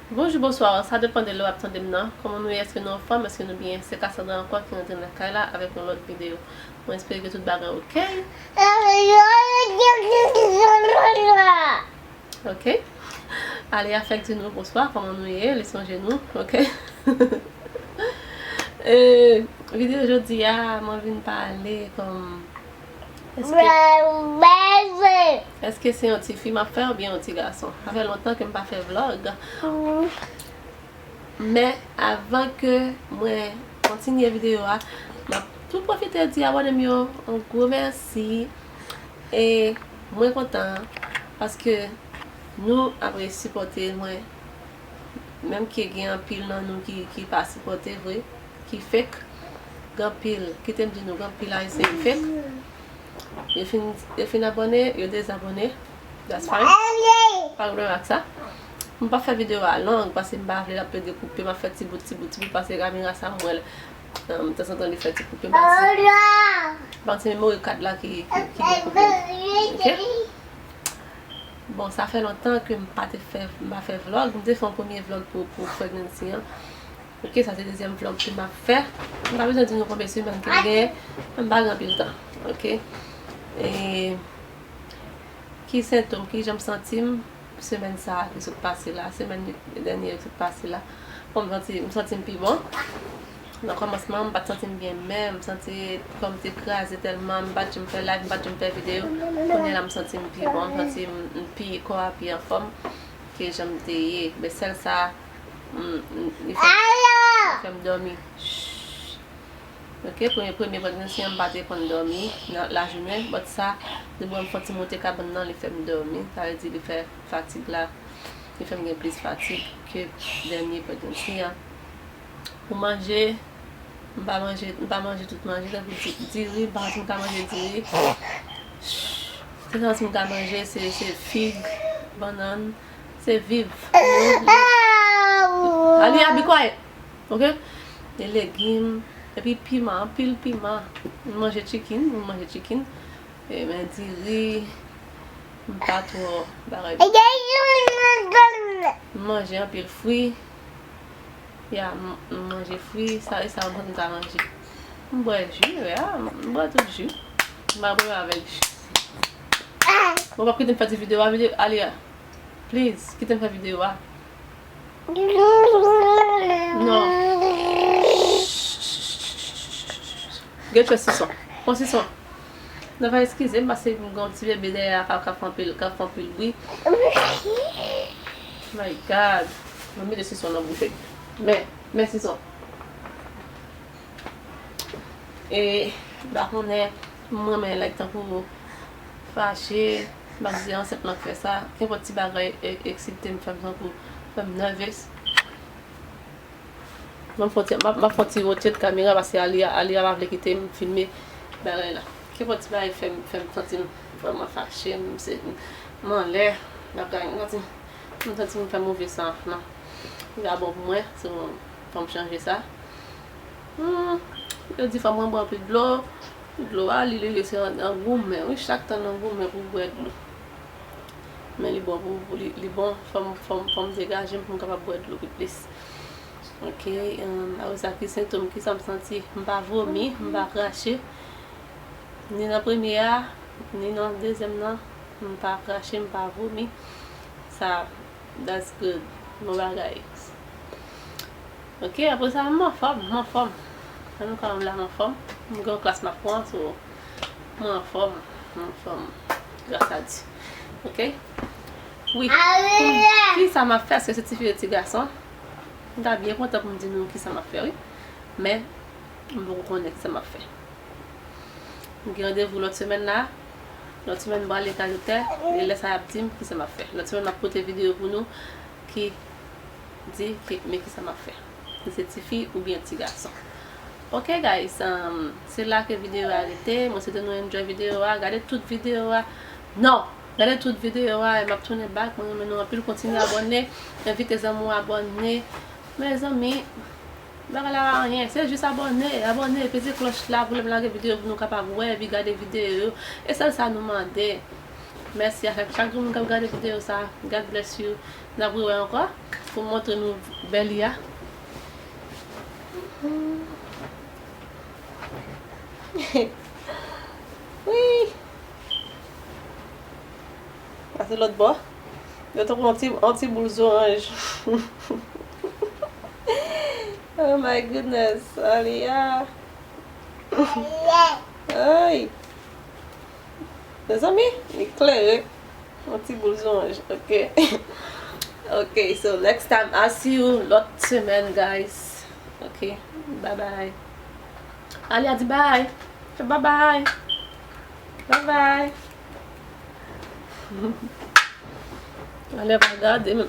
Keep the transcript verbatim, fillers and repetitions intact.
Bonjou, bonswa, sa depann de lè w ap tande m nan. Kòman nou ye? Èske nou anfòm? Èske nou byen? Se Cassandra ankò ki rantre nan kay la avèk yon lòt videyo. Mwen espere ke tout bagay oke. Oke. Aliyah fèk di nou bonswa, kòman nou ye? Li sonje nou, oke? E, videyo jodi a, mwen vin pale kòm Èske, èske se yon ti fi m ap fè oubyen yon ti gason? Sa fè lontan ke m pa fè vlòg. Men, avan ke mwen kontinye videyo a, m ap tou pwofite di abòne m yo yon gwo mèsi. E mwen kontan paske nou ap reyisi sipòte mwen. Menm ke gen anpil nan nou ki, ki pa sipòte vre, ki fake. Gen anpil, kite m di nou, gen anpil Ayisyen ki fake. Yo fin, yo fin abòne, yo dezabòne. That's fine. Pa gen pwoblèm ak sa. M p ap fè videyo a long, paske m pa vle l ap plede koupe, m ap fè ti bout, ti bout, ti bout, paske kamera sa m wè l, um, tanzantan li fè ti koupe, m pa ti, m pa ti memori kad la ki, ki, ki gen koupe. Oke? Bon, sa fè lontan ke m pa te fè, m pa fè vlòg. M te fè yon premye vlòg pou, pou pregnancy an. Oke, sa se dezyèm vlòg ke m ap fè. M pa bezwen di nou konbyen semèn ke m genyen, men m pa gen anpil tan. Oke? E ki sentòm, ki jan m santi m semèn sa a ki sot pase la, semèn dènye ki sot pase la. Bon, m santi, m santi m pi bon. Nan kòmansman, m pa t santi m byen menm, m santi kò m te kraze tèlman, m pa t janm fè live, m pa t janm fè videyo. Kounye a la, m santi m pi bon, m santi m, m pi, kò a pi anfòm ke jan m te ye. Men sèl sa, m, m, li fè, li fè m dòmi. Oke, premye, premye pregnancy an, m pa te konn dòmi nan lajounen, but sa, depi m fè ti moute kabann nan, li fè m dòmi. Sa vle di, li fè fatig la, li fè m gen plis fatig ke dènye pregnancy an. Pou manje, m pa manje, m pa manje tout manje, tankou di-, diri, m pa santi m ka manje diri. Sèl sa m ka manje, se, se fig, bannann, se viv. Aliyah, be quiet. Oke? E legim, epi piman, anpil piman. M manje chicken, m manje chicken. E, men diri, m pa twò bagay. M manje anpil fwi. Ya, m, m manje fwi, sa e sa m konn ta manje. M bwè ji, ya, m bwè tout ji. M pa bwè avèk ji. Bon, w ap kite m fè ti videyo a, videyo, Aliyah. Please, kite m fè videyo a. Non. Get your sison. Pran sison. Nan va eskize m paske m gen yon ti bebe dèyè a k ap, k ap fè anpil, k ap fè anpil bri. My God. Mwen mete sison nan bouch li. Men, men sison. E, m pa konnen, m renmen like tankou fache, m ap di ansent lan k fè sa, kenpòt ti bagay e-, eksite m, fè m tankou, fè m nèves. M ap fè ti, m ap, m ap fè ti rotate kamera paske Aliyah, Aliyah pa vle kite m filme bagay la. Kenpòt ti bagay fè m, fè m santi m vrèman fache, m se, m anlè, bagay, m santi, m santi m fè move san, non. Li pa bon pou mwen, so, fò m chanje sa. Hmm, yo di fò mwen bwè anpil dlo. Dlo a, li, li, li se an, an goumen. Wi, chak tan nan goumen pou bwè dlo. Men li bon pou, pou li, li bon, fò m, fò m, fò m degaje m pou m kapab bwè dlo pi plis. Oke, um, apre sa, ki sentòm, ki sa m santi? M pa vomi, m pa krache. Ni nan premye a, ni nan dezyèm nan, m pa krache, m pa vomi. Sa, that's good. Bon bagay. Oke, apre sa, m anfòm, m anfòm. An nou ka wè m la, m anfòm. M gen yon klas m ap pran, so, mwen anfòm, mwen anfòm. Gras a Dye. Oke? Wi. Pou m, kisa m ap fè? Èske se ti fi e ti gason? M ta byen kontan pou m di nou kisa m ap fè, wi. Men, m poko konnen kisa m ap fè. M gen randevou lòt semèn la. Lòt semèn, m prale kay doktè. E lè sa, y ap di m kisa m ap fè. Lòt semèn, m ap pote videyo pou nou ki di ki, men kisa m ap fè. Si se ti fi oubyen ti gason. Ok, guys, um, se la ke videyo a rete. Mwen swete nou enjoy videyo a. Gade tout videyo a. Non! Gade tout videyo a e m ap tounen back. Mwen renmen nou anpil. Kontinye abòne. Envite zanmi w abòne. Mezanmi, bagay la pa anyen. Se jis abòne, abòne, peze klòch la pou lè m lage videyo pou nou kapab wè epi gade videyo yo. E sèl sa nou mande. Mèsi avèk chak moun k ap gade videyo sa. God bless you. N ap rewè ankò pou m montre nou bèl li a. Wi. Pase lòt bò. Yo tankou yon ti, yon ti boul zoranj. Oh my goodness, Aliyah. Ay. Mezanmi, li klere. Yon ti boul zoranj, ok. Ok, so next time, I'll see you lòt semèn, guys. Ok, bye bye. Aliyah di bye. Fè bye bye. Bye bye. Aliyah pa gade m.